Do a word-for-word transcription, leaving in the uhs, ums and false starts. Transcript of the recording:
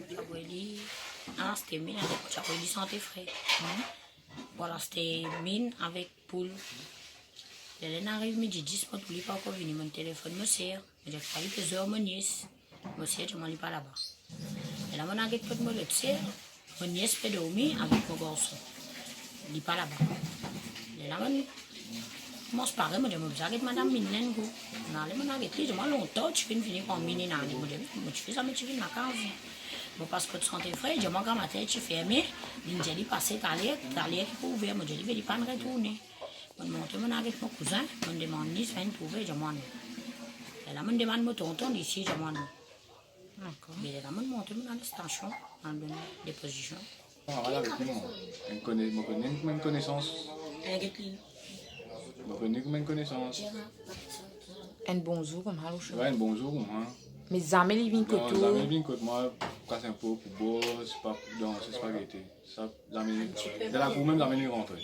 Ti avoy li, ah, sete minn avek, ti avoy li Sante Fre. Bon, al aste minn avek poul. Lerla inn ariv midi dis, mo trouv li pa ankor vini, mo telefonn mo ser, mo dir, "Fode li pe zwe ar mo nies." Mo ser dir mwa li pa laba. Lerla mo al get kot mo lot ser, mo nies pe dormi avek mo garson. Li pa laba. Lerla mo koumans pare, mo dir, "Mo bizin al get madam Minlen kou." Mo ale, mo al get li, dir mwa, "Lontan ti finn vini pran minn inn ale?" Mo dir, "Mo ti finn, zame ti vinn lakaz." Mo pas kot Sante Fre, dir mwa, "Gramatin ti ferme." Linn dir li pase taler, taler ki pou ouver. Mo dir li, "Be li pa'nn retourne." Mo monte, mo al get mo kouzin, mo demann li si inn trouve, dir mwa non. Lerla mo demann mo tonton, li si dir mwa non. Dakor. Me lerla mo monte, mo al stasion, al donn depozision. Mo al avek li, mwa. Enn kone-, mo kone li kouma enn konesans. Mo kone li kouma enn konesans. Enn bonzour koumsa, lo chef. Wi, enn bonzour koumsa. Me zame li vinn kot ou? Non, zame li vinn kot mwa, kas enn po pou bwar, pa pou dans, pa gete. Sa, zame, dan lakour mem, zame li rantre.